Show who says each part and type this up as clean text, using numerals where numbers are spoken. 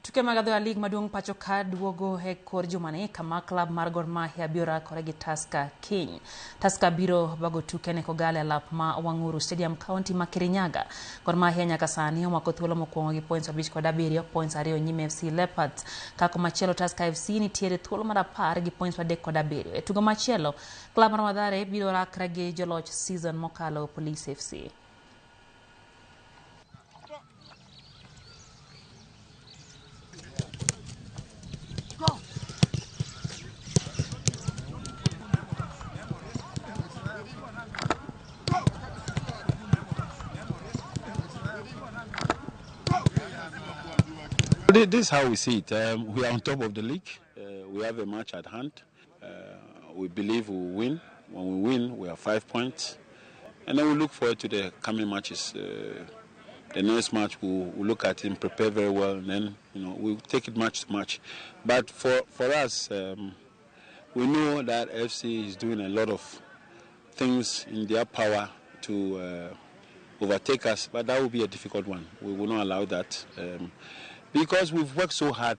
Speaker 1: Tuke mag adhola lig maduong' pacho ka duogo e kor jumani kama klab mar Gor Mahia biro rakore gi Tusker kiny. Tusker biro bago tuke ne Kogalo e alap ma Wang'uru Stadium county ma Kirinyaga. Gor Mahia nyaka sani omako thuolo mokwongo gi points 57, points 2 nyime FC Leopards. Ka komachielo Tusker FC nitiere thuolo mar 10 gi points 37. E tugo machielo, klab mar Mathare biro rakre gi joloch season mokalo Police FC.
Speaker 2: This is how we see it. We are on top of the league. We have a match at hand. We believe we will win. When we win, we have 5 points. And then we look forward to the coming matches. The next match, we'll look at it and prepare very well. And then, we'll take it match to match. But for us, we know that FC is doing a lot of things in their power to overtake us. But that will be a difficult one. We will not allow that. Because we've worked so hard.